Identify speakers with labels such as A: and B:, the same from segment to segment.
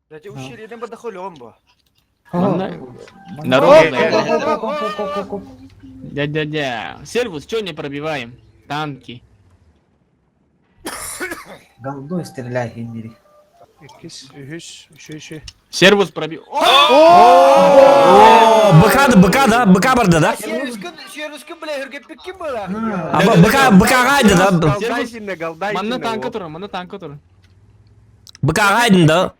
A: Ущельеден бадахолём бу.
B: Народная. Дя-дя-дя. Сервус, чё не пробиваем? Танки.
C: Голдой стреляй, Хиндири.
D: Иккис, үһүс, үсү,
B: Сервус пробил.
E: О, БК, БК, да, БК барда, да?
A: Сервускун, бля, үргеппик ким была?
E: А БК, БК гайда, да?
F: Галдайсинна, галдайсинна.
B: Манна танка тура, манна танка тура.
E: БК гайдын, да?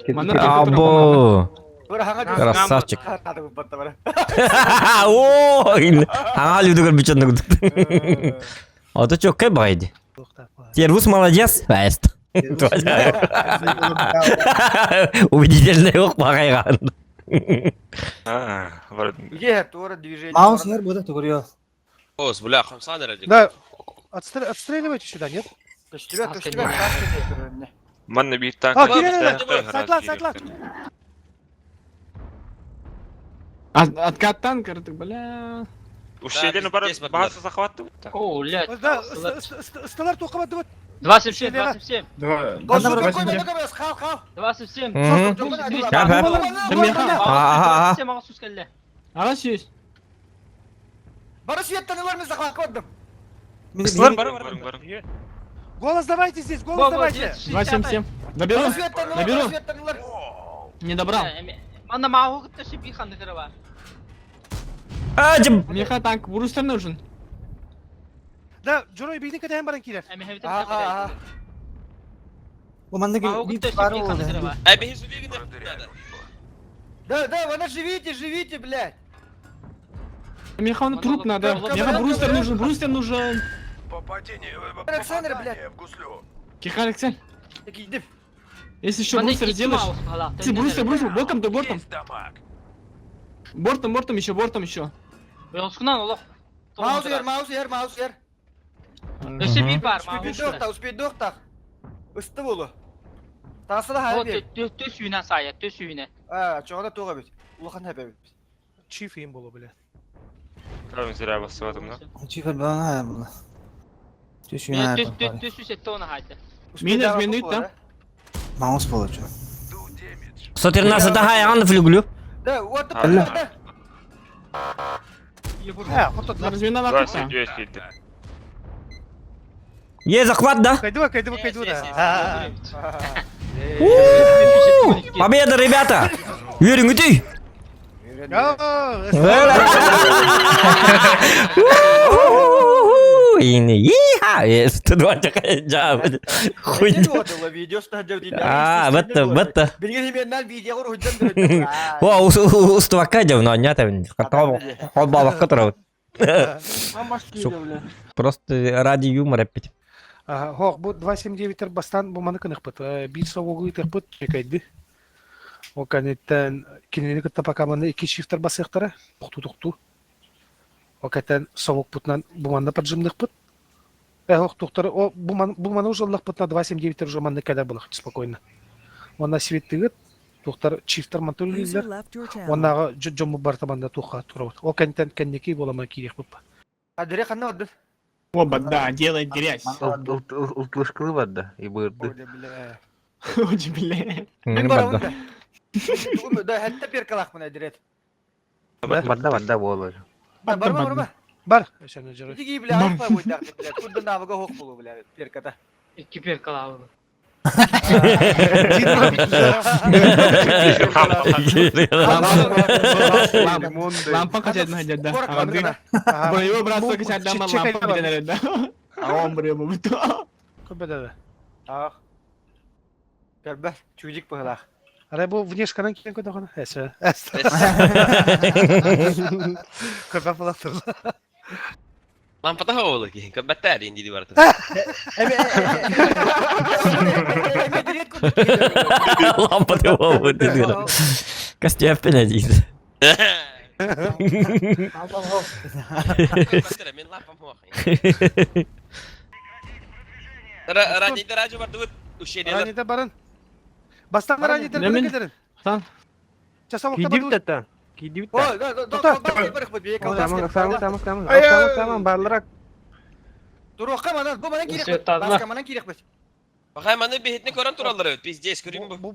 B: Манна танка тура.
E: Або. Красавчик. О, аңа людүгөр бичен Ото чоккай байды. Сервус молодец. Бәст. Убедительный ок багайган.
A: Где тура движение?
C: Маус ер буде тугурио.
G: Ос, бля, хамсан ради.
D: Да, отстреливайте сюда, нет?
A: Көстүбэт, көстүбэт,
H: Манна биир танк.
D: А, кире, сайтлат, сайтлат.
B: Откат танка, бля.
H: Ущелье бар база захватывают.
I: О, блядь.
D: Да, столар тоққа вот.
I: 27, 27. 27.
E: Ага.
B: Ага, сүйіс.
A: Бары сүйеттен мен захват қылдым.
H: Бар бар бар.
D: Голос давайте здесь, голос давайте.
B: 277. Наберу. Наберу. Не добрал.
I: Манна мағу күтті шипи ханды кірі
E: А, жым.
B: Меха танк, брустер нужен.
D: Да, Джурой бейдин кәтәйін баран килер.
C: Бу манна бит бар oldu.
A: Да, да, вона живите, живите, блядь.
B: Меха он труп надо. Меха брустер нужен, брустер нужен.
A: Александр, блядь.
B: Киха, Алексей.
A: Иди.
B: Если еще брустер сделаешь. Ты брустер, брустер, боком ты бортом. Бортом, бортом еще, бортом еще.
A: Маус ер, маус ер, маус ер.
I: Өсе bir бар,
A: Успей доқта, успей доқта. Ысты болу. Тасы да хайыр.
I: Төс үйіне сая, төс үйіне.
A: А, чоғда тоға бит. Улахан хәпе бит.
D: Чиф им болу, бля.
H: Правильно зря басып да.
C: Чиф бана була. Түшүнә.
I: Төс үй сетті оны хайды.
B: Минус минут да?
C: Маус болу чо.
E: 113 хайган флюглю.
A: Да, вот да.
B: Размина на
E: Е, захват, да?
D: Кайдуа, кайдуа, кайдуа, да.
E: Победа, ребята! Верим, иди! А, бетті, бетті. О, устувака жавно, нята. Холбалаққа тұрады. Просто ради юмора пить.
D: Хоқ, бу 279 бастан бу маны кынықпыт. Бир соғуғы тықпыт, чекайды. О кәнеттен кинени кытта пока маны iki шифтер басықтары, тоқту-тоқту. О кәттен соғуқ путнан бу манны поджимнықпыт. Ох, тоқтары, о, бу маны уже лықпытна 279 уже манны кәдә булық, спокойно. Онна светтігіт, тоқтар чифтер мантулилер. Оннаға жомы бар табанда тоққа турабыт. О кәнттен кәннеки боламан кирек бұп.
A: Адыре қанна отды?
B: Оба, да, делает грязь.
F: Ултылышкылы бар да, и бырды.
B: Ой, бля.
A: Мен барамын да. Да, хәтта перкалақ мына дирет.
F: Барда барда болар.
A: Бар, бар, бар,
D: Бар. Сен жыры.
A: Иди, бля, алпа бой бля. Куда навыга хок болу, бля, перката.
I: Iki перкала алды.
B: Лампа качать надо, да. Боевой братство качать дама лампа где да. А он бре бу.
D: Көбәдә.
A: Ах. Көрбә, чүжик быһылах.
D: Арай бу внешканан киен көдөгөн. Эсэ. Көбә булактыр.
G: Лампа та хоолу ки, көбәттәр инди ди барты.
E: Лампа ты вову, ты Костя дейді.
G: Мен лампам хоох. Ранидер ажы барды бут. Ущелье.
D: Ранидер барын. Бастан ранидер барын кетерин.
B: Сан.
D: Часовокта
F: Кидип тата. Кидип
A: Ой, да, да, да,
F: Tamam, tamam, tamam, tamam. Tamam, tamam, барлыrak.
A: Туруққа манан, бу манан керек. Басқа манан керек біз.
G: Бахай маны биһитини көрөн тураллар эбит, пиздец, көрүм бу.
D: Бу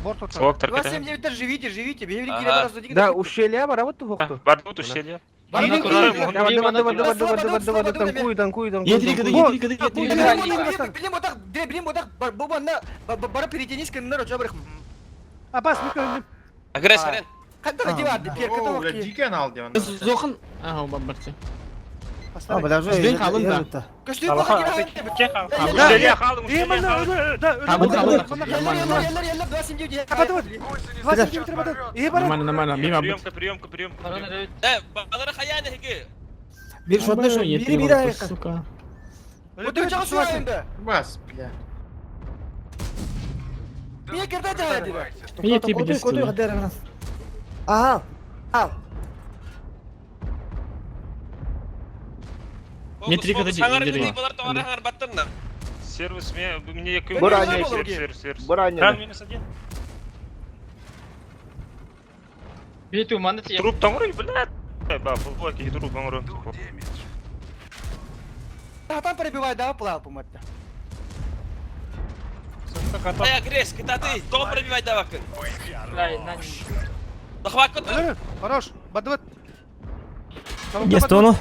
D: бор тотар.
H: Суок тарката.
A: 279 живите, живите. Бейбили
G: Ага.
A: кире барас дики.
F: Да, ущелье барабыт тухокту.
H: Бардыбыт ущелье.
F: Барды, барды, барды, барды, барды, барды, барды, танкую, танкую, танкую.
B: Е3 кд, Е3 кд, Е3 кд.
A: Билим отак, билим отак, бу банна бара перетенис кыннар оча барых.
D: Абас мен көрдүм.
G: Агресс хрен.
A: Кандай дивар, перката
J: О, бля,
A: оки.
J: дикен ал деп.
B: Зохан. Ага, барчы.
C: А, бля, уже.
B: Бен қалын да.
A: Көстү бака кире.
H: Ущелье қалдың, ущелье
D: Именно,
H: қалдың.
D: да,
B: Табыл, табыл.
A: Нормально, нормально. 279.
D: Капатып. 29 барды. Е бар.
B: Нормально, нормально. Мимо.
H: Приемка, приемка, приемка. приемка.
G: Э, балары хаяны хеги.
C: Bir шотны шо, бири бири аяққа.
B: Сука.
A: Бу чага суайынды.
J: Бас, бля.
A: Мие кирде жаа диба.
B: Е3
C: Котуй, котуй, қадер. Ага. Ал.
B: Е3 кд.
G: Саңар гыды балар товары хаңар баттырна.
H: Сервис, мне, мне який
A: Бураня.
H: сервис, сервис, сервис.
F: Бураня.
H: Кран минус один.
I: Бету маны тия.
H: Труп там урой, блядь. Ба, футболки, труп там урой.
A: Хатан перебивай, да, плал поматта.
G: Эй, агресс, кытаты, дом пробивай давакын.
I: Лай, на.
G: Захват кытыр.
D: Хорош. Бадыбыт.
E: Есть ону.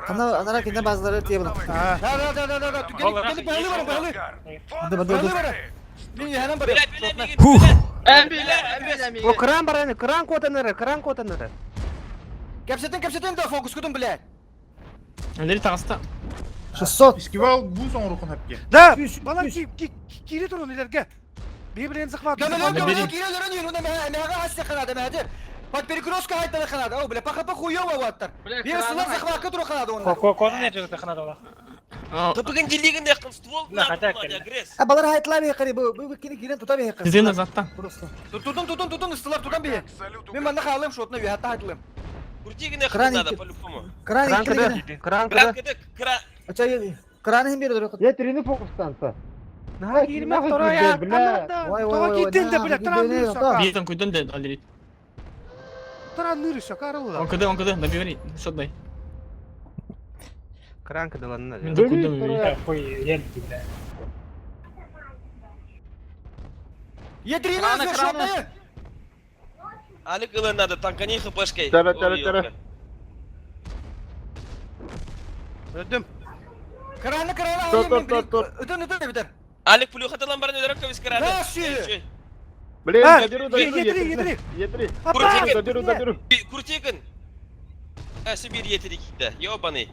C: Ана, анара кенде bazıları diye bunu.
D: А,
A: Да, да, да, да, да. Gelip gelip bayılı varım, bayılı.
C: Бады, бады,
A: Bayılı
C: бады.
A: varım. Мен hemen барып.
G: Биле, биле, биле.
E: Хух.
I: Эм биле, эм биле
F: О,
I: миги.
F: кран бараны, кран котанары, кран котанары.
A: Кепсетин, кепсетин да фокус кутун биле.
B: Андрей тагаста.
C: 600.
J: Искивал бу соң рухын әпке.
D: Да, бала ки ки кире турун илерге. Бири-бирин захват.
A: Gömülü
B: Бери.
A: gömülü кире лөрөн юнда мега хасса канада мәдер. Под перекрестка айтты канада. О, бля, паха хуёво ваттар. Бир сылар захватка туру канада онда.
G: Тыпыгын дилигин якын ствол на агресс.
C: А балар hayatlar bir yakari bu bu kini kiren tuta bir yakari.
B: Тизен назадта.
C: Просто.
A: Тутун тутун тутун ыстылар тутан бие. Мен манда халым шотна ви хатта айтылым.
G: Куртигин якын
C: Кран
G: надо
C: икки.
G: по-любому.
C: Кран
F: Кран
C: iki
F: кыды, кран
G: Кран
F: кыды.
G: кыды, кран.
C: Açay Кран hem bir duruyor.
F: Е3-ні фокустанса. На, кирме вторая,
C: Vay vay
D: Това
C: vay.
D: киден да, бля, тран нырса.
B: Битан куйдан да Андрей.
D: Тран нырса, карыла.
B: Он кд, он кд, добивай. Шот дай.
F: Кран кыды ланна.
B: Мен да куйдан добивай.
A: Едрина
I: Краны, краны.
A: шотна.
G: Алик ылын надо, танкани хпшкой.
F: Тара, тара, тара.
D: Өдүм.
A: Краны краны
F: Тот,
A: алым.
F: тот, тот,
A: Өтөн өтөн битер.
G: Алик плюха талан баран өдөрөк көбүс краны.
A: На, ши.
F: Блин,
D: А,
F: заберу,
D: Е3, Е3.
F: Е3.
G: Куртигин.
F: Заберу, заберу.
G: Куртигин. Сибирь етирикте. Ёбаный.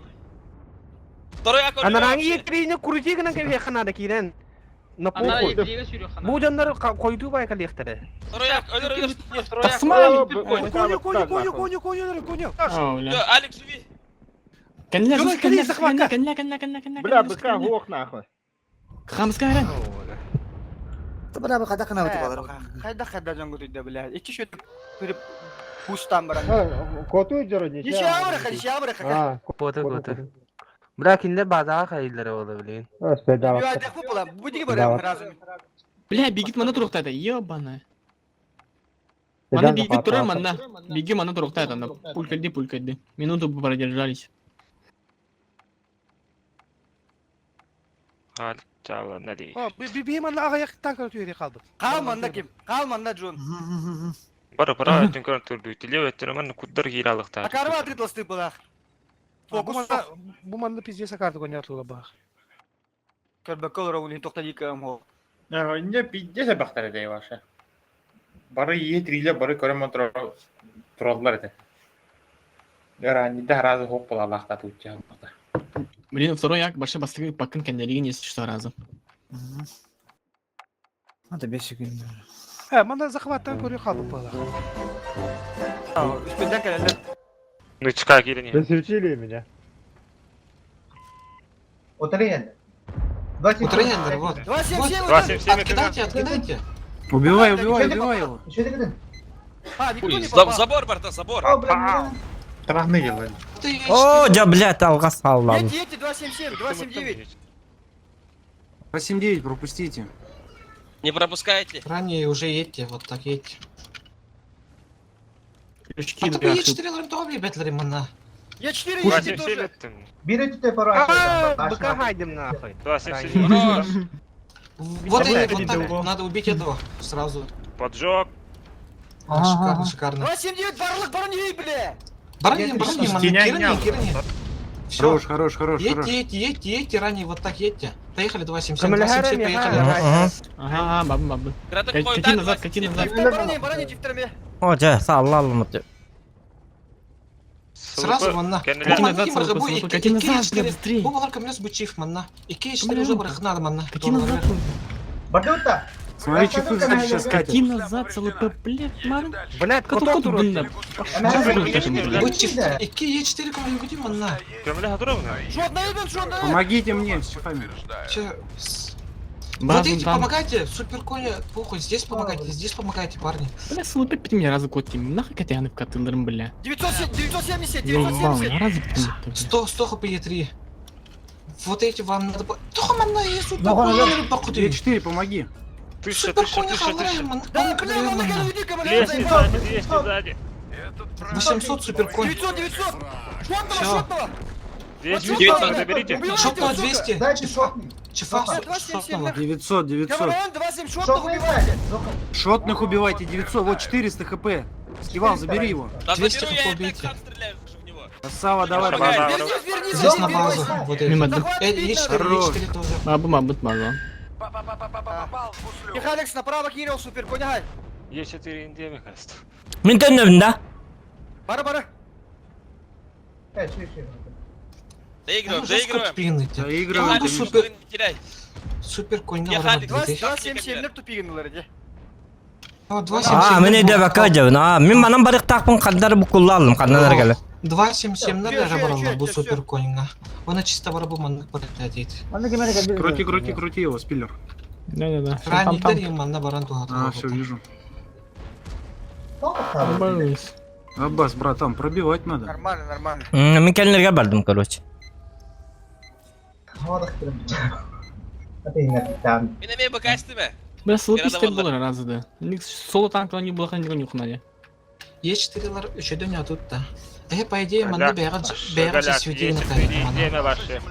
G: Второй аккорд.
F: Анаранги Е3-ні крутигін кебе ханада кирен. На
I: Ана
F: похуй.
I: етриге сүйрө хана.
F: Бу жандар койду байка лехтере.
G: Второй аккорд. Өлөр, өлөр.
B: Тасма.
D: Коню, коню, коню, коню, коню, коню.
B: О, бля.
G: Алик, живи.
B: Кенле,
D: Юрий,
B: кенле,
D: кенле, захватка.
B: кенле, кенле, кенле, кенле.
F: Бля, быка гох нахуй.
B: Хамска хрен.
C: Tabi abi kada kana balar.
A: Кайда кайда жонгу дүйдө бля. Ичи шөт кирип бустан баран.
F: Коту жору
A: Ниче авры, ниче авры.
F: А, коты, коты. Бля, киндер базага хайдылар олды, блин.
A: Юайдак бу була. Бу диги барам разум.
B: Бля, бигит мана туруктайды, ебаная. Мана бигит тура манна. Биги мана туруктайды, ана пулькайды, пулькайды. Минуту бы продержались.
H: Алик, чала, нади.
D: О, би манна ага як танк өтүри калды.
A: Калманда ким? Калманда Джон.
H: Бары, бары, өтін көрін түрді. Теле өттірі маны куддар кейралықта.
A: Акарва атрытласты была.
D: Бу
A: Фокус.
D: манна бу манна пиздец карту коня тула бах.
A: Көрбөкөл роулин токта дикам хо.
J: Не пиздец бақтар еді ваша. Бары Е3-ле бары көрім тұралар еді. Раннида разы хоқ бола лақта тұтча.
B: Блин, второй як башы бастығы пакын кенделеген если что разы.
C: Hadi 5 gün.
D: Э, манна захваттан көрү калды бала.
A: Үстүндөн келелер.
H: Ну, чика кейріне.
F: Засвечили меня.
A: 277.
H: 277
K: Откидайте,
F: Убивай, убивай, убивай его.
A: А, никто не попал.
G: Забор, барта, забор.
J: Траны келді.
E: О, да, блядь, алға салдам.
A: Едьте, едьте, 277, 279.
K: 8-9 пропустите.
G: Не пропускайте.
K: Ранее уже едьте, вот так едьте.
B: Крючки
K: А то Е4
A: Е4 едьте тоже.
H: 277 өттім.
F: А, быка хайдым нахуй.
H: 277.
G: Хорош.
K: Вот эти, вот так. Надо убить этого сразу.
H: Поджог.
K: А, шикарно, шикарно.
A: 279 барлык баран бля.
K: Барани, барани, манна,
J: Стеня
K: кирани,
J: не
K: кирани. Все.
L: Хорош, хорош, хорош, хорош.
K: Едьте, едьте, едьте, едьте ранее, вот так едьте. Поехали 277, 277, поехали.
E: Мгм.
B: Ага, ага, бабы, бабы. Кати назад, кати назад.
A: Чифтер барани, барани чифтерме.
E: О, дьэ, саалла аллым.
K: Сразу манна.
B: Кати назад, Салапа, Салапа, кати назад, бля, быстрее.
K: Бу балар көмнөс бу чиф манна. 2 4 уже барахнады манна.
B: Кати назад.
L: Смотри, чифы сзади сейчас
B: Кати
L: катят.
B: назад, Салапа, блядь, марын.
C: Блядь,
B: Кату
C: кот
B: кот бында.
K: Бу чиф 2 4 көмнөс манна.
H: Көмілі хатыровна.
A: Шотна еден, шотна.
L: Помогите мне с чифами.
K: Че, Вот эти помогайте, супер коня, похуй, здесь помогайте, здесь помогайте, парни.
B: Бля, Салапа, пить меня разы кот тим. Нахуй кати аны в катылырым, бля.
A: 970,
B: Ебал,
A: 970.
B: разы пить.
K: 100, 100 хп Е3. Вот эти вам надо... Тохо манна, я супер коня, похуй.
L: Е4, помоги.
H: Тысяча,
K: Супер
H: тысяча,
K: коня,
H: тысяча,
K: халай,
H: тысяча.
K: манна,
A: Да, бля, манна,
H: 200 сзади, 200 сзади.
K: 800 супер конь.
A: 900, 900. Шотного,
K: Всё.
A: шотного.
H: 200,
A: 900.
H: заберите.
K: Шотного 200.
C: Дайте шотный.
K: Чифа,
A: Нет,
K: шотного.
L: 900, 900.
A: КВН 27 шотных убивайте.
L: Шотных убивайте, 900, вот 400 хп. Скивал, забери его.
G: Да
K: 200
G: заберу
K: хп
G: я и так
K: убейте.
G: сам стреляю уже в него.
L: Красава, давай,
H: База,
L: база.
A: Вернись, вернись,
K: Здесь на
A: вернись.
K: базу. Вот эти.
B: Мимо, да.
K: Э, Е4,
L: Хорош.
K: Е4 тоже.
B: Бабы, бабы, база.
A: Михалекс направо кинул, супер, коня.
H: Е4 индия, мне кажется.
E: Мин төннөбүн да.
A: Бара, бара.
G: Доигрываем,
K: Ну, жестко
G: доигрываем.
K: пиныте.
L: Доигрываем,
K: Ну,
L: конечно.
K: супер,
G: Не теряй.
K: супер конь
G: Я
K: на
G: Халик.
A: 277 лер тупигин иди.
E: Аа, мен өйдө бакка жабын. Аа, мен манан барыктаакпын кандары букулла алым, кандан келе.
K: 277
A: Чё,
K: даже
A: чё,
K: брала
A: чё,
K: бу
A: чё,
K: супер коньга. Она чисто барабу манна баратадит.
L: Крути, крути, крути его, спиллер.
B: Да-да-да. Там,
K: Ранний
B: там.
K: дарим манна баран тугат.
L: А, все, вижу.
B: Борис.
L: Аббас, братан, пробивать надо.
A: Нормально, нормально.
E: Мен келинерге бардым, короче.
G: Мен эме БКС-тіме.
B: Бля, Салапа
G: Yarada
B: истер
G: vallahi.
B: болар разы да. Ник соло танкла не было, не нюхнали.
K: Е4 лар үшөдөн ятут да. Э, по идее, манна бәгә бәгә
H: Шагаляк,
K: светигна
H: Е4 индия ваши.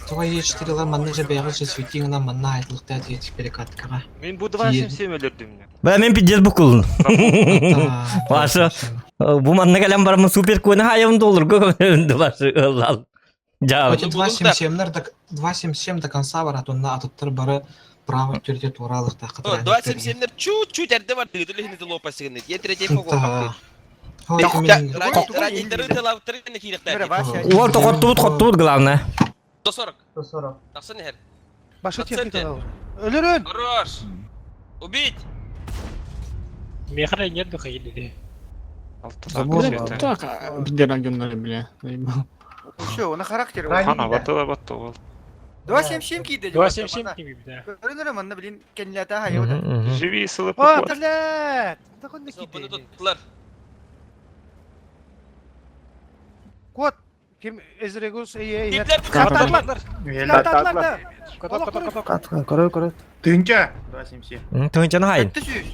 K: Туга Е4 лар манна же бәгә светигна манна айтлыкта диет перекаткага.
H: Мен бу 277 өлөрдүм.
E: Бля, мен пиздец букулун. Ваша. Бу манна келен бармын супер көне хайым доллар көмөнү башы ылал. Жа.
K: Эти 277 лар 277 до конца барат, онна атыттар бары право түрде туралыкта
G: 277-лер чуть-чуть әрде бар. Дыгдылы хинди лопа сигнет. Е третий фокус. Раннидары тылавтыры не киректер.
E: Уол тоқоттубут хоттубут главное.
G: 140. 140. Тақсын хер.
D: Башы
G: Проценты.
D: техника должен. Өлөрөн!
G: Хорош. Убить.
I: Мехра нет духа или
B: Бля, так, где рангеннары, бля. Заебал.
A: Все, на характер.
H: Хана, батыла батты ол.
A: 277 киді.
I: 277 киби, да.
A: Көрінірі манна, блин, кенлята хайы.
H: Живи, сылып.
D: А, блядь! Такой
G: Бұны
D: накидай.
G: тұттылар.
D: Кот! Ким Эзрегус, эй, эй,
G: Типлер
D: Кататлар! Кататлар, да!
J: Тынча! 277.
E: Төнчөн хайын.
A: Түсіз.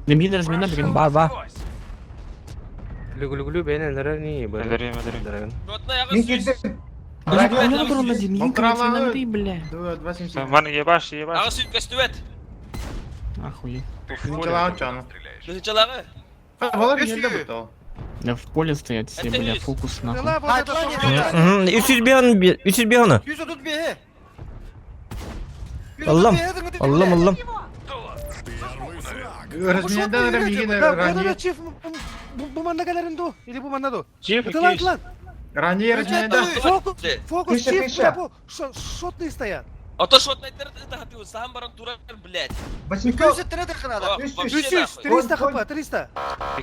B: Немген размена деген.
E: Бар бар.
F: Лүгүлүгүлү бен элерер ни
H: Өлөрөм, өлөрөм.
G: Ротна яғы сүз.
B: Бля, бля, бля, бля.
J: 277.
H: Маны ебаш, ебаш.
G: Ағы сүйіп көстүбет.
B: Охуеть.
J: Тынчалаğı чаны.
G: Тынчалағы.
J: Балар елде бу
B: Да в поле стоят все, бля, фокус нахуй.
D: Дела, вот это
A: Атлантика.
D: что?
E: 305 305
A: 135.
E: Аллам, Аллам, аллам.
J: Размендан рамигин
D: Да, вот
J: ранее.
D: это чиф, бу манна галеринду, или бу манна ду.
I: Чиф,
D: Это лан,
J: Ранее размендан.
D: Фокус, фокус, чиф, бля, бу, шотные стоят.
G: А то шотнайттар тахаты сам баран турар, блядь.
A: 200 қанада.
G: О, Вообще нахуй.
D: 300 хп, 300.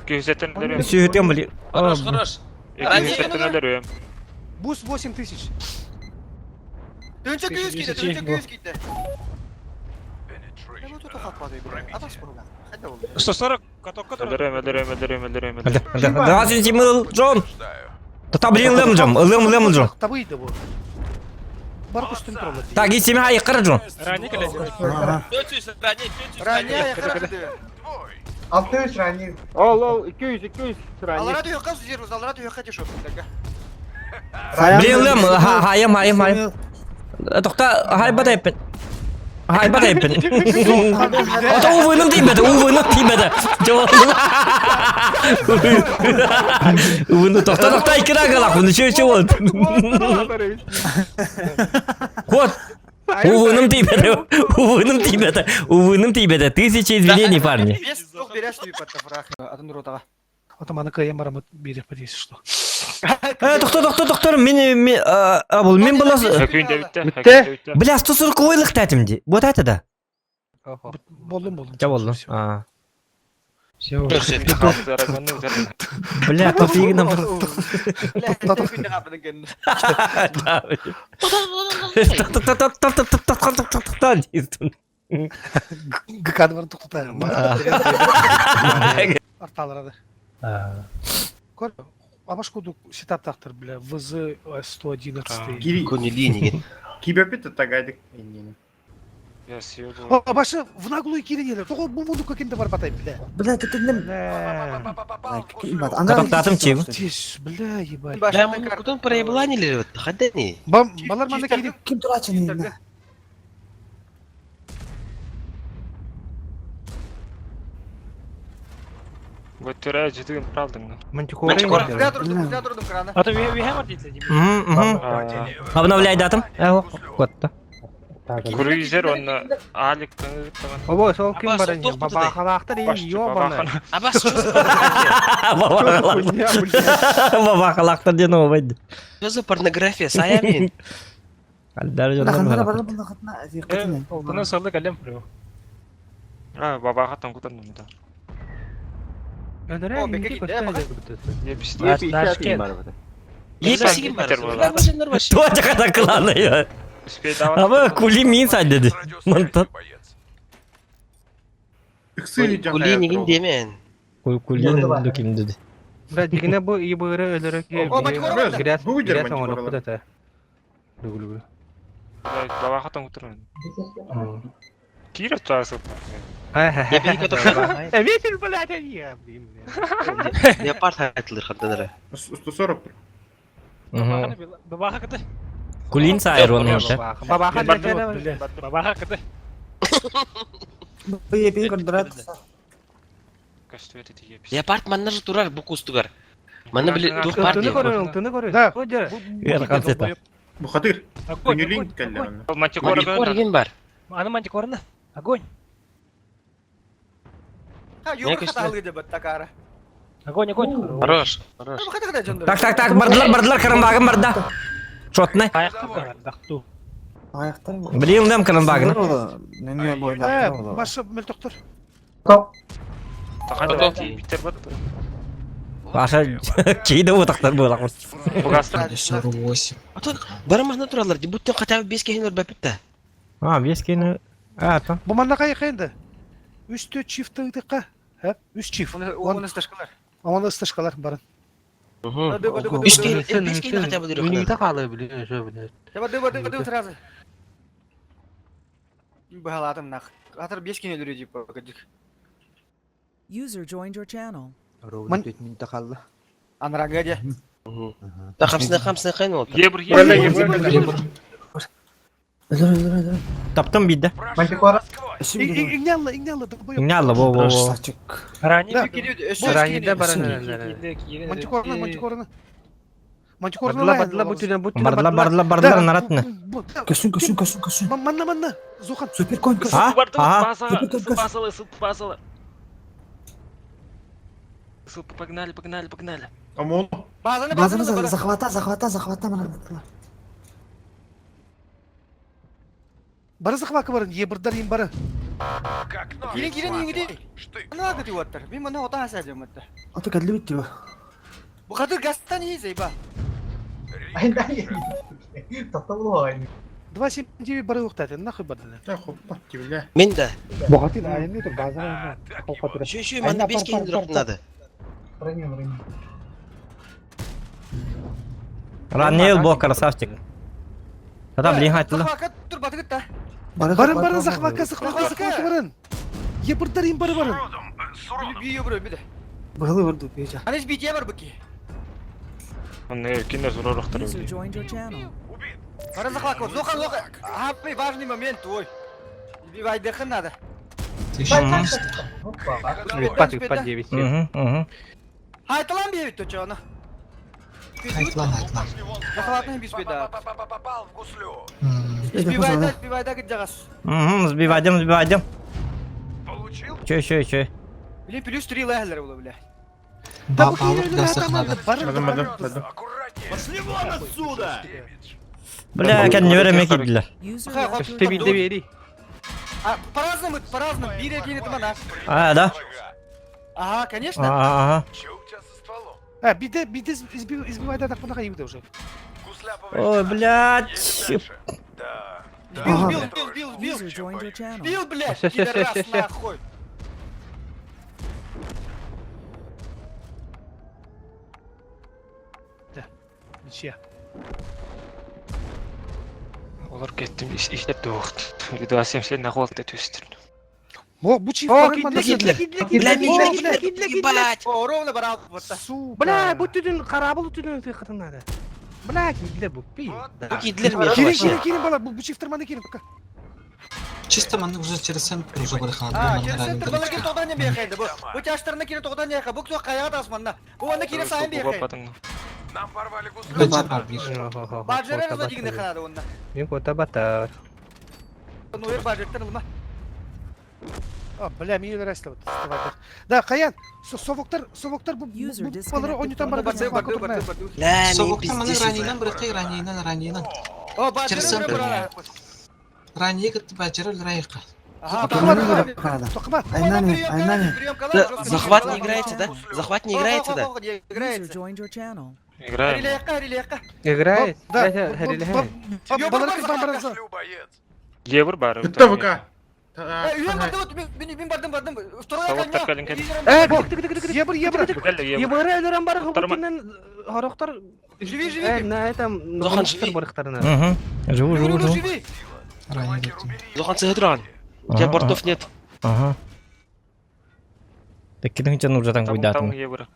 H: 200 өлөрөм.
E: Сүйөтөн били.
G: Хорош, хорош.
H: 200 өлөрөм.
D: Буст 8000.
A: Төнче күйіз кейді, төнче күйіз кейді.
I: 140 катокка
H: Өлөрөм, өлөрөм, өлөрөм, өлөрөм, өлөрөм.
E: Двадцать семь Джон. Та блин лем Джон, лем лем Джон.
D: Табыйды бу. Бар күстүн туралы.
E: Так, и семь хайы кыр Джон.
I: Ранний келе.
G: 400 ранее, 400 ранее.
A: Ранее,
F: Ол ол 200 200
A: Алара түйе қаз алара түйе қате шот.
E: Блин лем, хайым хайым хайым. Токта хай батайпын. Хайбат эппин. Ото увыным тиийбэтэ, увыным тиийбэтэ. Увыны тохто тохто иккира галах, чё чё вот. Вот. Увыным тиийбэтэ, увыным тиийбэтэ, увыным тиийбэтэ. Тысяча извинений, парни.
A: Атын ротаға.
D: Ото маны кыайан барамыт биэриэхпит если что.
E: Э, тохто, тохто, тохтор, мин, мин, а, бұл, мин была...
H: Бүттэ.
E: Бля, 140 ойлық тәтім де. Вот это да.
D: Болдум, болдум.
E: Жа болдум. А.
I: Все.
E: Бля, топигін
D: ГК бар тоқтатайын. Арталарады. Көр, абаш кудук сетап тақтыр, бля, ВЗ 111.
G: Кунилини.
J: Киберпит тагайдык.
D: О, башы в наглую киренелер. Тоғы бу муду кемде бар батай, бля.
C: Бля, ты не...
E: Катаптатым чим.
D: Тиш, бля, ебать.
G: Бля, мы куда проебланили? Хадани.
D: Балар манда кирен.
C: Ким турачын?
H: Götüre ciddi praldın.
I: А то вихемар дейді.
E: Обновляй датым. Котта.
H: Круизер онна Алик
F: Обо, сол ким бар не? Бабахалахтар и ёбана.
G: Абас, что за
E: Бабахалахтар ден обайды.
G: Что за порнография, Саямин?
I: Бұны сылды кәлем біреу.
H: А, бабахаттан кутан да.
E: Туа жақата кланы. Аба кули мин сай деді. Мантат.
G: Кули нигин демен.
E: Кули дуким dedi.
F: Бля, дигине бу ибыры өлөрө грязь грязь оңоро кудата. Дугулу.
H: Бабахаттан кутан. Кира туасы.
F: Ветер, блядь, они, блин.
G: Леопард айтылыр ханданара.
J: 140.
I: Бабаха кыты.
E: Кулин сайыр оның өте.
F: Бабаха
I: Бабаха кыты.
G: Леопард манна же турар бу кустугар. Манна били тух партия.
F: Тыны көрөр,
D: Да.
J: Бу хатыр. Күнүлин келлер.
G: Мантикора ген бар.
I: Аны мантикорны. Огонь. Огонь, огонь.
G: Хорош, хорош.
E: Так, так, так, бардылар, бардылар, карамбагын барда. Шотны. Блин, дам карамбагын.
D: Э, башы мөлтөктөр.
E: Аша кейді отақтар болақ.
K: 48.
G: А то барамахна туралар, будто хотя бы 5 кехин бапитта.
E: А, бес кейні. А, там.
D: Бу манда кай кайында? Үч төрт чифт тыктыкка. Ха? Үч чифт.
A: Оны ысташкалар.
D: Оны ысташкалар барын.
G: Үч кехин, 5 кехин хотя бы
F: Үнита калы биле, жо биле.
A: Давай, давай, давай, давай сразу. Бағаладым нах. Атыр 5 кене өлірі деп погодик.
M: User joined your channel.
C: Ровно 5 минута қалды.
A: Анрага де.
G: Да хамсына хамсына кайн болду.
H: Ебр, ебр.
E: Таптым бидді.
D: Игнялла, игнялла.
E: Игнялла, во, во, во.
F: Ранее баран.
D: Мантикорны, мантикорны. Мантикорны.
F: Бардыла, бардыла, бутүнө, бутүнө.
E: Бардыла, бардыла, бардыла, наратны.
C: Көсүн, көсүн, көсүн, көсүн.
D: Манна, манна. Зухан.
C: Супер конь, көсүн.
E: А? А?
H: Базала, базала. Погнали, погнали, погнали.
J: Амон.
A: Базаны,
C: Базаны захвата, захвата, захвата.
D: Бары захвакы барын, ебірдар ең бары.
A: Кирен, кирен, еңгіде. Ана гыды оттар. Мен мына отан асадым отта.
C: Аты кәділі бітті ба.
A: Бу қадыр гастан ейзей ба.
D: 279 бары уқтады, нахуй бардыны.
J: Да, хоппа, тивля.
G: Мен да.
D: Бұғатын айны тұр, база.
G: Еще еще манна 5 кехин надо.
E: Ранел бо, красавчик. Ата, блин, айтылы.
A: Захвакы тұр батыгыт та.
D: Барын, барын, захвакы, захвакы, захвакы барын. Ебірдар ең бары барын.
A: Бүйе бір бүйе.
C: Бұғылы бұрды, бүйе.
A: Анеш бүйе бар бүки.
H: Оны кино зорлықтыр.
M: User joined your channel.
A: Бары захвакы. Зохан, Зохан. Апай, важный момент, ой. Сбивайдыхын надо.
K: 1400.
F: Ыппат, ыппат диэбит.
E: Угу, угу.
A: Хайталан биэбит точоно.
K: Хайтлан, хайтлан.
A: Захватный бис беда. Сбивайда, сбивайда гыджагас.
E: Угу, сбивайдем, сбивайдем. Че, че, че.
A: Блин, плюс 3 лэхлер было, бля.
D: Да бу
K: Балык
D: киһи
K: гасах надо.
J: Бадым, бадым, бадым.
E: Бля, кәнне бере кидилер.
M: User
A: Хай,
M: left your
F: Өстө биирдэ
M: channel.
F: биэрий.
A: А, по-разному, по-разному. Бире кинет мана.
E: А, да?
A: Ага, конечно.
E: Ага.
D: А, биде, биде избивайда так пана кайыбыда уже.
E: Ой, блядь.
A: Сбил, сбил, сбил, сбил, сбил.
M: User joined your channel.
A: Сбил, блядь,
F: Всё, всё, всё,
A: пидорас,
F: всё, всё.
A: нахуй.
D: Ничья.
H: Олар кеттим иштеп туохт. 270 нахуалта түстүр.
D: О, бу чиф
F: О,
D: бары манна
F: кидлер,
D: кидлер.
F: кидлер,
G: Бля,
F: кидлер,
G: бля,
F: кидлер,
G: бля,
F: кидлер, кидлер.
G: ебать!
A: О, ровно барал вот так.
D: Сука.
F: Бля, бу түдүн карабыл түдүн тыйкытын надо. Бля, кидлер бу пи.
G: Бу кидлер меха
D: Кирин,
G: вообще.
D: кирин, кирин бала, бу чифтер манна кирин пока.
K: Чисто маннык уже через центр уже барыханат.
A: А, через центр бала кин тоғдан не бейхайды. Бу, бу тяштарына кирин тоғдан не Бу кто каяга тасманна. Бу аны кирин сайын бейхайды.
K: Баджар бар бир.
A: Баджерер за дигне ханады онна.
F: Мен кота батар.
A: Ну, ер баджеттер лма.
D: А, бля, мені нравится вот. Да, Каян, совоктар, совоктар бу
M: User
D: балары
M: disconnected
D: ойнотан
M: from
D: бары
A: Барды, барды, барды, барды.
G: Бля, мен
K: Совоктар маны
G: пиздец.
K: ранейынан бырыкай, ранейынан, ранейынан.
A: О, баджерер
K: Через центр.
A: брала.
K: Ранее кытты баджар өлрайыққа.
A: Ага,
D: Токма.
G: Захват не играете, да? Захват не играете, да?
M: User
A: Играете.
M: joined your channel.
H: Играем.
A: Релеяка, релеяка.
F: Играет?
D: Да, балары кыздан бараза.
H: Евр бары.
J: Бүтті ВК.
A: Үйен барды, вот, мен мен бардым, бардым. Второй
H: Совоктар калин калин.
F: Э, кыты кыты кыты кыты.
D: Ебр, ебр.
H: Бүгәлле евр.
F: Ебыры өлөрөн бар
H: Тарма.
F: хобутинен хорохтор.
A: Живи, живи.
F: Э, на этом
G: Зохан, живи.
F: барыхтарына.
E: Угу. Живу, живу, живу.
A: Живи.
K: Ранее кытты.
G: Зохан сыгытран. У тебя
E: Ага,
G: бортов нет.
E: Ага. Так кидин чан уже там
H: Там
E: куйдатын.
H: евр.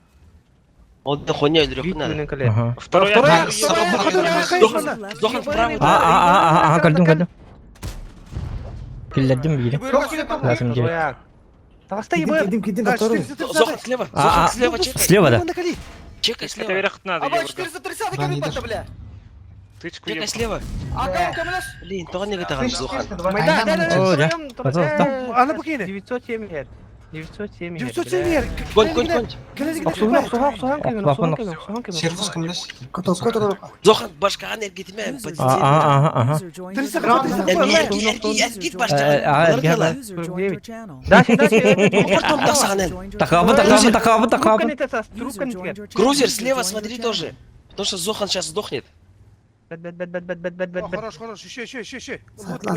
G: Он да хуйня өлрөх
F: Бит
G: надо.
F: менен кале.
E: Ага.
H: Второй.
D: Второй.
G: Зохан вправо.
E: А, а, а, а, а, калдым, калдым. Киллердим бири. Лазым же.
F: Таста ебыр.
G: Зохан слева.
E: А,
G: Зохан
E: а.
G: слева, чекай.
E: Слева, да.
G: Чекай
H: Это
G: слева.
H: верх надо
A: Аба
H: евр.
A: 430 кем барды, бля.
H: Тычку
G: Чекай
H: евр.
G: слева.
A: А кем кемлеш?
G: Блин, тоға не гытаган Зохан.
F: Да, да, да.
E: О, да. Пожалуйста.
D: Аны бу кини.
F: 907 907
D: 907
G: Конь, конь, конь.
F: Оксухан, оксухан, оксухан кемен, оксухан кемен, оксухан кемен.
K: Сервус кымлес.
G: Зохан башкахан эргитиме.
M: User
E: А, а, ага, ага.
M: User joined your
D: 300
M: channel.
D: хп,
G: Эрги,
M: User
G: эрги, эрги,
M: joined
G: башкахан.
E: Э, а, эрги,
G: Алар
M: User joined your channel.
F: Дальше, дальше.
G: Потом тасахан.
M: Joined your
E: Такабы,
M: channel.
E: такабы, такабы, такабы.
M: User joined your channel.
G: Крузер
M: User
G: слева
M: joined your
G: смотри
M: channel.
G: тоже. Потому что Зохан сейчас сдохнет.
F: Бет, бет, бет, бет, бет, бет, бет, бет.
D: Хорош, хорош, еще, еще, еще, еще.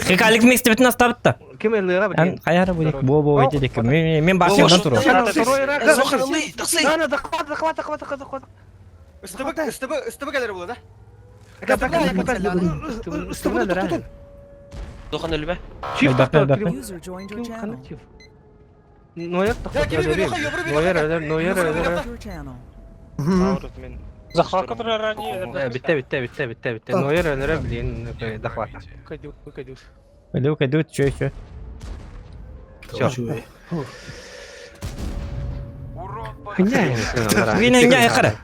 E: Хикалик мисте бит наставытта.
F: Кем эллыга
E: Ан
F: бит.
E: каяра будет. Бо бо эти дек. Мен мен башымдан туру.
F: Второй раз.
G: Зохан ылый, тақсый.
F: Да, да, захват, захват, захват, захват, захват.
A: СТБ, СТБ, СТБ кәлер булды, да?
G: Зохан өлбе.
F: Чиф
E: Бак, бак, бак.
M: User joined your channel.
F: Ноер тохтотор. Ноер, ноер,
M: User left your channel.
H: Мен.
I: Захват который ранее.
F: Битте, битте, битте, битте, битте. Ноер өлөрө блин, захват.
D: Кайду, кайду.
E: Кайду, кайду, чё, чё.
F: Все.
E: Вина не хара.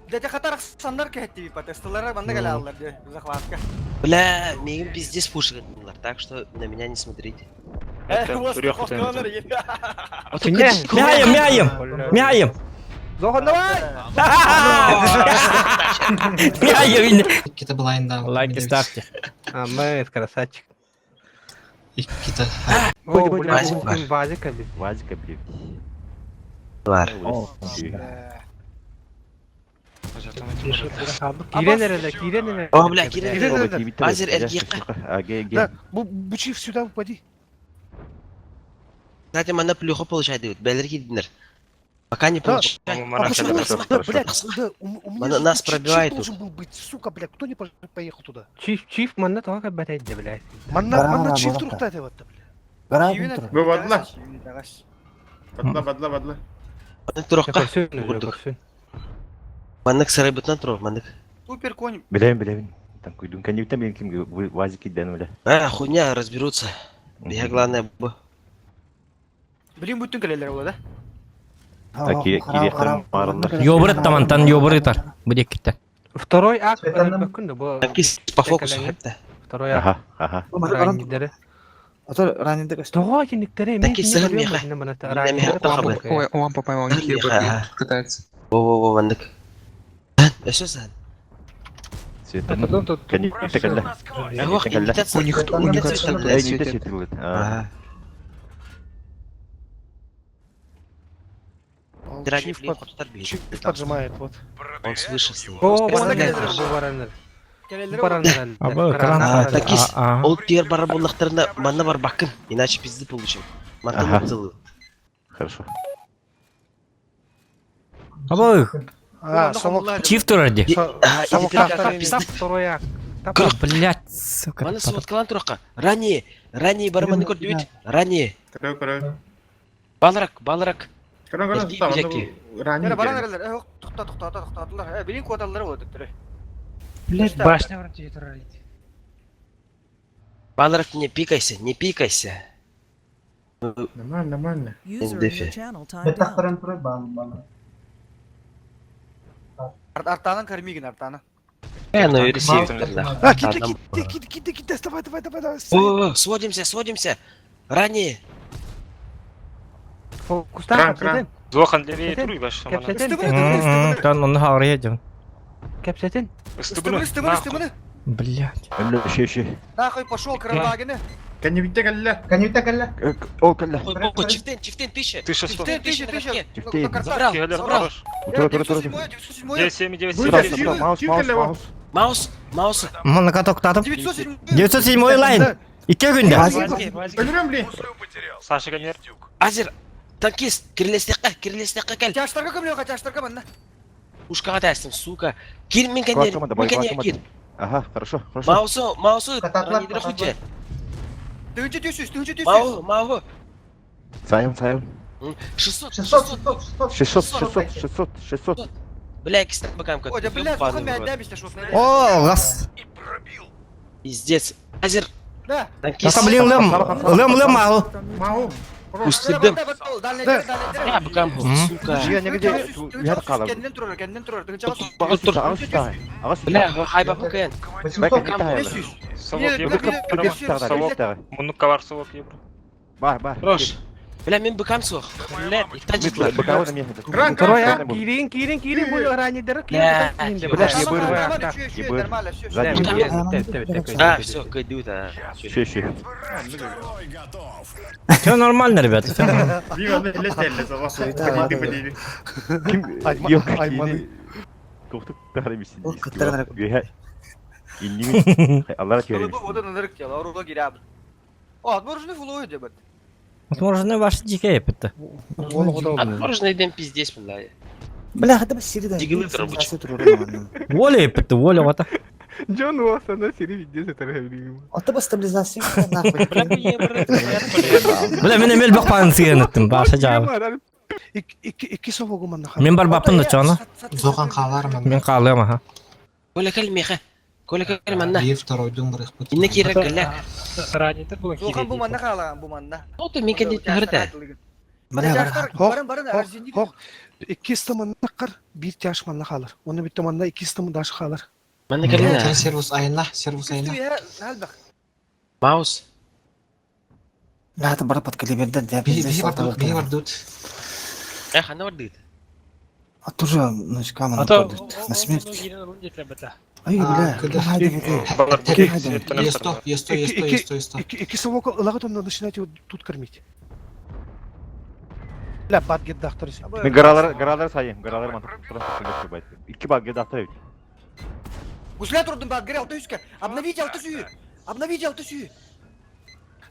A: Дәтә хатар сандар кәһәтти бит, тесталар банда кәлә алар, захватка.
G: Бля, мигин пиздец пушит, так что на меня не смотрите.
A: Э, у вас
H: Трёх
G: А то
E: Мяем, мяем. Мяем.
F: Зохан, давай!
E: Мяем.
K: Икките былайында.
E: Лайки ставьте.
F: А, мы, красавчик.
K: Икките.
F: О, бля,
G: Вазик бар.
F: Вазик, блин.
N: Вазика, блин.
G: Бар.
F: Кирен эреле, кирен эреле.
G: О, бля, кирен. Азер эргиққа.
D: Да, бу бу чиф сюда упади.
G: Кстати, мана плюху получает, бәлер кидинер. Пока не
D: Да.
G: получай.
D: А почему? Да, блядь, да, у меня
G: Она
D: же
G: нас
D: чиф
G: пробивает
D: должен был быть, сука, блядь, кто не поехал туда?
F: Чиф, чиф, манна тоға бәтәйді, блядь.
D: Манна, манна чиф турухта это вот, блядь.
J: Бу бадла. Бадла, бадла, бадла.
G: Маннык тураққа.
F: Көрсін,
G: Курдук.
F: көрсін.
G: Маннык сарай бытынан тур, маннык.
A: Супер конь.
N: Билем, билем. Там куйдун канибтен мен ким вазики ден бля.
G: А, хуйня, разберутся. Биһэ главное бу.
A: Билин бүттүн кэлэллэр була да.
E: Йобур тамантан йобур ытар. Бу диэккиттэн.
F: Второй акт өлөрбөккүн да бу.
G: Танкист по фокусу хепте.
F: Второй акт.
N: Аха, аха.
F: Раннидары.
C: Ото раннидары көстө.
F: Тоҕо киниктери эмиэ
G: Танкист сыһын миэхэ.
F: Ой,
K: он попал, пытается.
G: Во-во-во, маннык. Өссө сыһын.
N: У них у них отсюда
G: Ага.
D: Чиф поджимает, вот.
G: Он свыше
F: О, бараннар. Бараннар.
G: Такис, ол тер бар буллахтарына манна бар бакын, иначе пизды получим. Мантан целую.
N: Хорошо.
E: Абы.
D: А, совок.
E: Чиф турар ди.
F: Второй акт.
E: Блять, сука.
G: Маны сводкалан туракка. Ранее, ранее барманы көрдүбүт. Ранее.
J: Көрө көрө.
G: Балырак, балырак.
J: Көрө көрө.
A: Ранее. Баран эрелер. Э, тохта тохта тохтатылар. Э, билин квоталары болот төттөрө.
I: Блять, башня вроде турар.
G: Балырак не пикайся, не пикайся.
J: Нормально, нормально.
M: User in your channel timed out.
A: Артанын кармигин артаны.
G: Э, ну и ресив.
D: А, кидай, кидай, кидай, кидай, кидай, давай, давай, давай, давай.
G: О, сводимся, сводимся. Ранее.
F: Фокустан капсетин.
H: Зохан левее туруй баш.
F: Капсетин.
E: Тан оны хаврия едем.
F: Капсетин.
A: Стыбыны, стыбыны, стыбыны.
E: Блять.
N: Ши, ши.
A: Нахуй пошел карабагины.
J: Коневитте кэллэ.
C: Коневитте кэллэ.
N: Ол кэллэ.
G: Ой, чифтен, чифтен, тысяча.
H: 1100.
A: Чифтен, тысяча, тысяча.
N: Чифтен.
G: Забрал, забрал.
N: Тура, тура, тура.
H: 9, 7, 9, 7.
N: Маус, маус, маус.
G: Маус, маус.
E: Мана каток татып.
A: 907.
E: 907 лайн. Икки күндә.
J: Өлөрөм блин.
H: Саша Гамер.
G: Азер, танкист, кирилестекка, кирилестекка кел.
A: Тяштарга көмлөкө, тяштарга манна.
G: Ушкага тәстим, сука. Кир мен кенер, мен кенер кир.
N: Ага, хорошо, хорошо.
G: Маусу, маусу, ранидра хуче.
A: Тыгынчы 900, тыгынчы 900.
G: Мау, мау.
N: Сайым, сайым.
G: 600,
C: 600, 600,
N: 600, 600, 600, 600.
G: Бля, кистак бакам как.
A: Ой, да бля, сука, мен дәбиште шот.
E: О, газ.
G: Пиздец. Азер.
A: Да.
E: Тата, блин, лым, лым, лым, мау.
J: Мау.
G: Устырдым.
A: Да.
G: Я бакам, сука.
N: Я негде я калам.
A: Кенден турар, кенден турар. Тыгынчы
G: Бля, хайба бакан.
H: Совок евро. Совок. Мунукка бар совок евро.
N: Бар, бар.
G: Хорош. Бля, мен быкам суох. Бля, ихтан
N: Быкауны мен.
F: Второй акт. Кирин, кирин, кирин, бу ранидары кирин.
N: Бля, ебыр.
G: А, все, кайдут, а.
N: Ши, ши.
E: Все нормально, ребята, все нормально.
N: Ким yok yine Тоқтық тағыр емесін. Инними Аллах
A: Bu odan ınırık ya, orada gir abi. О, отмороженный фулой деп.
E: Отмороженный ваш дикий это.
G: Отмороженный дем пиздец, бля.
C: Бля, это сири
G: Дигилы рабочий.
E: Воля это, воля вот.
F: Джон Уотсон, сири пиздец, это реально.
C: Ата ба стабилизация нахуй.
E: Бля, мен эмел бакпан сыгын еттим, баша жабы.
D: Икки совогу манна.
E: Мен бар бапын да чоно.
K: Зохан калар мен.
E: Мен калым, аха.
G: Коля кел меха. Коля кел манна.
K: Бир второй дум барых пут.
G: Инне кирек гәләк.
I: Ранитер булан
A: Зохан бу манна калаган бу манна.
G: Ото мен кенде тахырда.
A: Барын барын арзинди.
D: Хох, икки стамын кыр, бир тяш манна халар. Оны битте манна икки стамын даш халар.
G: Манна келена.
K: Сервус айна, сервус айна.
G: Маус.
C: Бля, это бар под калиберден, да,
K: Би бар би бар дут.
G: Эх, ана бар дут.
C: А тоже, ну, камера на смерть. Ай, бля,
K: Есто, есто, есто, есто, есто.
D: Икки совок лагат он начинает его тут кормить. Бля, бат гетдахтар.
N: Мен гаралар, гаралар сайым, гаралар мантык. Икки бат гетдахтар бит.
A: Гусля турдум бат грел төскә. Обновите алты Обновите алты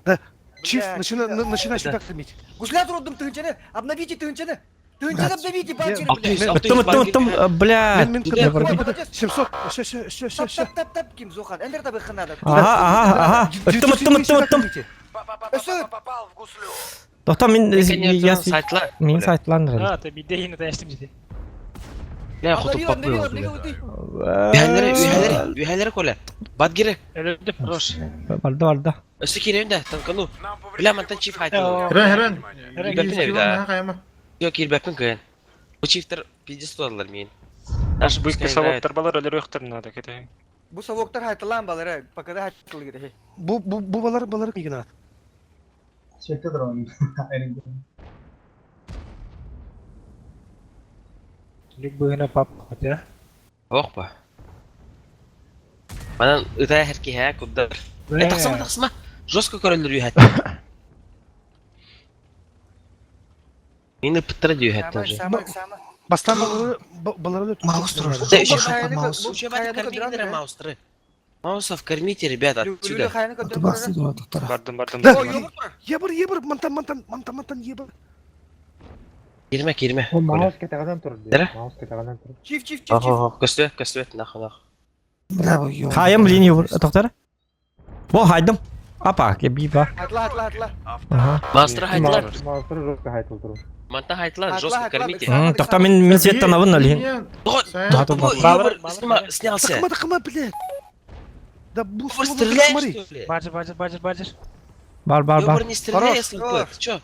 D: Да. Чиф, начинай, начинай сюда кормить.
A: Гусля турдум тынчаны. Обновите тынчаны. Тынчаны обновите бат
E: Тым, тым, тым, бля.
D: 700, все, все, все, все, все.
A: Тап, тап, тап, ким Зохан. Эндер табы ханада.
E: Ага, ага, ага. Тым, тым, тым, тым. Тоқта мен я мен сайтландырым.
I: А, ты бидейин тәштим диде.
G: Бля, хотуп папы. Үһәләре, үһәләре, үһәләре коля. Бат гире. Хорош.
E: Барда, барда.
G: Өссө киирэбин да, танкану. Бля, мантан чиф хайтылар.
J: Хрен, хрен.
G: Киирбэппин эбит аа. Yok киирбэппин кыайан. Бу чифтер пиздец туталлар миин. Наши
H: Бу
G: пускай
H: икки
G: играют.
H: совоктар балар өлөрүөхтэр надо кэтэһиҥ.
A: Бу совоктар хайтылаан балары, пока хайтылы
D: Бу бу бу балар балар мигинат.
M: Свете дрон.
I: Нүк быһына пап хотя.
G: Ох ба. Манан ытаа хэркиһээ курдар. Э тахсыма тахсыма. Жестко көрөллөр үһэт. Мин ыппыттара дии үһэттэн уже.
D: Бастан балары балары
K: Маус турар.
G: Да еще
K: Маус.
G: Учебать кормите маустры. Маусов кормите, ребята, отсюда.
H: Бардым, бардым.
D: Да. Ебыр, ебыр, мантан, мантан, мантан, мантан, ебыр.
G: Кирме, кирме.
J: Маус кетаганан тур.
G: Дара?
J: Маус кетаганан тур.
A: Чиф, чиф, чиф, чиф.
G: Охо, көстү, көстү, нахуй, нахуй.
C: Браво, ё.
E: Хайым блин ебыр. Тоқтар. Бо хайдым. Апа, кеби ба.
A: Атла, атла, атла.
E: Ага.
G: Маустра хайтылар.
J: Маустар жестко хайтыл тур.
G: Манта хайтылар, жестко кормите.
E: Тоқта мен мен светтен абын алин.
G: Ебыр, снялся.
D: Тахма, тахма, блядь. Да бу
G: Стреляешь, что ли?
I: Баджер, баджер, баджер, баджер.
E: Бар, бар, бар.
G: Ебыр, не стреляй, если ты чё?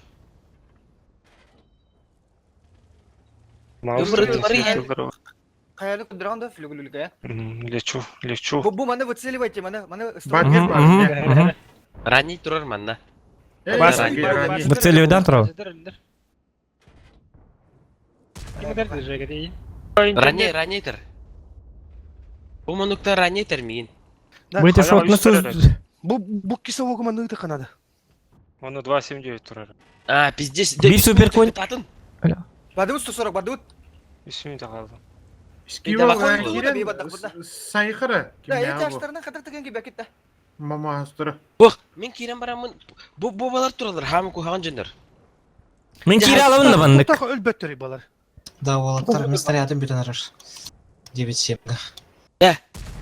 G: Ебыр, это
A: Хайаны кудран да флюгулюлька.
H: Лечу, лечу.
A: Бу бу маны выцеливайте, маны маны.
G: Ранний турар манна.
E: Выцеливайдан турал.
G: Ранний, ранний тер. Бу манукта ранний тер миин.
E: Бу шот на сөз.
D: Бу бу кисового маны таханада.
H: Оны 2.79 турар.
G: А, пиздец.
E: Bir супер конь.
G: Татын.
A: Бадыбыт 140, бадыбыт.
H: Үсүн қалды.
J: Сайхара.
A: Да, эти аштарынан хатар теген кебек кетті.
J: Мама астыра.
G: Бох, мен кирен барамын. Бу бу балар туралар, хамы кухаган жөндөр.
E: Мен кире алабын да бандык.
D: Тахы өлбөттөр балар.
K: Да, уолаттар мен снарядым бүтін арар. 9-7.
G: Э,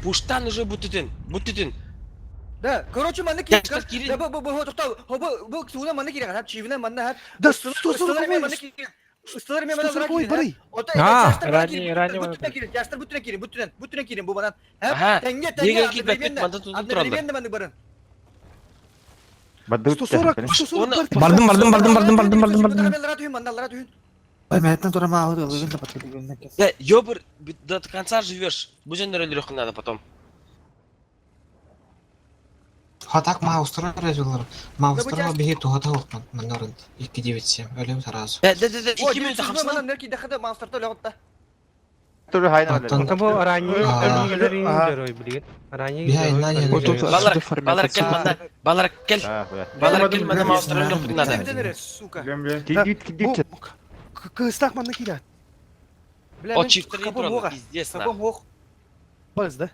G: пуштан уже бутүтүн, бутүтүн.
A: Да, короче, маны кирен. Да, бу бу бу тоқта, бу бу суна маны кирен, хап чивина маны хап.
D: Да, 140
A: маны кирен. Ыстылар мен мана
D: Ой, бары.
E: А.
I: Ранний, ранний
A: Бүтүнен кирен, жастар бүтүнен кирен, бүтүнен, бүтүнен кирен бу банан.
G: Аха.
A: Теңге,
G: Неге
A: теңге,
G: кирбеппит, манда тутуп туралар.
A: одновременно маны барын.
D: 140, 140
E: Бардым, бардым, бардым, бардым, бардым, бардым, бардым.
A: Лара түйін, манда лара түйін.
C: Ой, мен тура маа алды, да патруль.
G: Да, ёбр, до конца живешь. Бу жөндөр өлөрөх надо потом.
K: Хатак маус турар резулар. Маус турар биһи туһата хокман маннарын 2-9-7 өлөм сразу.
G: Да, да, да, 2 минута хамсана.
A: Мана нерки дахада маустарта лөгөтта.
N: Туры хайна.
K: Оттон
F: Бу ранний өлөрүн билген. Ранний.
G: Балар, балар кел манда, балар кел. Балар кел манда маустар өлөрөх надо.
A: Сука.
D: Кыстак маны кирен.
G: О, чифтер туралар, пиздец.
A: Капом ох.
D: Баз, да?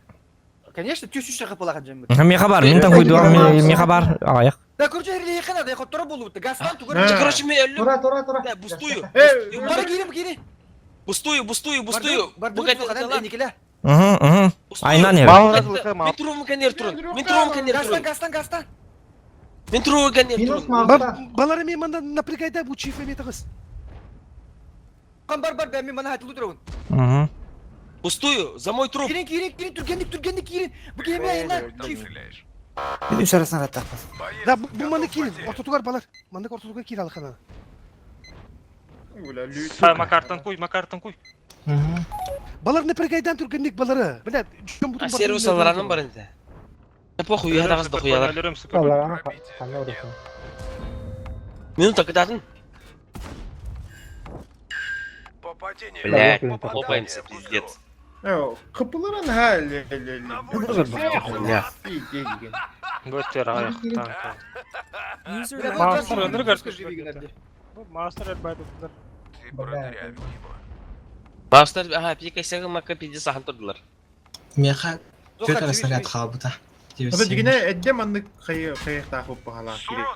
A: Конечно, түс үш жақы палаған жембі.
E: Мен хабар, мен там хуйду, мен хабар. Аяқ.
A: Да, короче, херли хана, да, хоттора болу, гастан тугар.
G: Короче, мен өллүм.
M: Тура, тура, тура.
G: Да, бустую.
A: Бара кирим, кири.
G: Бустую, бустую, бустую.
A: Барды Николя.
E: Угу, угу. Айнан ер.
G: Мен турум канер турун. Мен турум канер турун.
A: Гастан, гастан, гастан.
G: Мен турум канер турун.
D: Балар мен манда напрягайда бу чиф эме тагыз.
A: Кан бар бар, мен мана хатылы турабын.
E: Угу.
G: Пустую, за мой труп.
A: Кирин, кирин, кирин, түргендик, түргендик, кирин. Бу кеме айна, чиф.
C: Мен үш арасынан аттақпын.
D: Да, бу маны кирин. Ортотугар балар. Маны ортотугар кир алхана.
H: Макартан куй, макартан куй.
D: Балар напрягайдан түргендик балары. Бля, жөн бутун
G: А сервис аларанын бар инде. Да похуй, я дагыз да хуялар. Минута кытатын. Блядь, хлопаемся, пиздец.
J: Кыпыларын ха ле ле ле.
G: Хуйня.
H: Бөттер аяқ танка.
I: Маустар өлөр Маустар өлбайды.
G: Маустар, ага, пика мака пиздец ахан турдулар.
K: Меха төрт снаряд халбыта.
J: Ата дигине эдде маннык хайы хайы тахып бахала кирек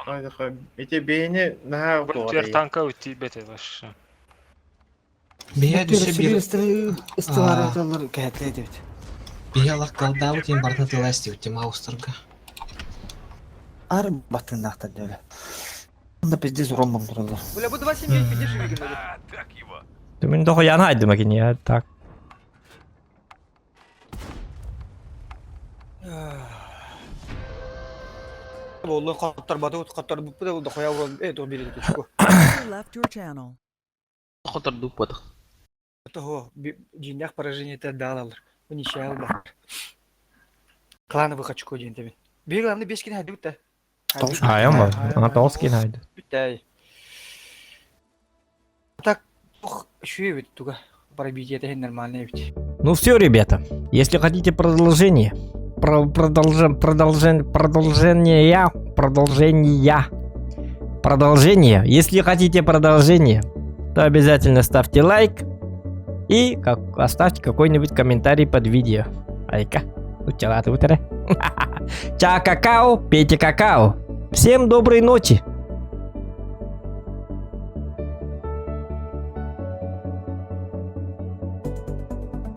J: тахып. Эте бейне наха
H: Бөттер танка өтти бете баш.
K: Бия дүсө бир
C: Ыстылар аталар кәтле деп.
K: Бия лак калдабы тем бартына тыласти өтте маустарга.
C: Ар батын нахта дөлө. Анда пиздец ромбом туралы.
A: Бля, бу 279 пиздец живеген.
E: Мен дохо яна айдым екен, я так.
A: Боллун хотторбатыбыт, хотторбуппут да дохуя урон, э, то бери точку.
G: Хотордук ботах.
A: Того, дьиҥнээх поражение даалалар. Бу ничья бар. Клановых очко диэн тэбин. Биир главный бес кини хайдыбыт да.
E: Айан бар. Ана тоғыз кин хайды.
A: Бүттэй. Так, ох, үшүй бит туга. Пробитие это нормально ведь.
E: Ну все, ребята, если хотите продолжение, про продолжение, продолжение, продолжение, продолжение, продолжение. Если хотите продолжение, то обязательно ставьте лайк и как, оставьте какой-нибудь комментарий под видео. Айка, утела ты утре. Ча какао, пейте какао. Всем доброй ночи.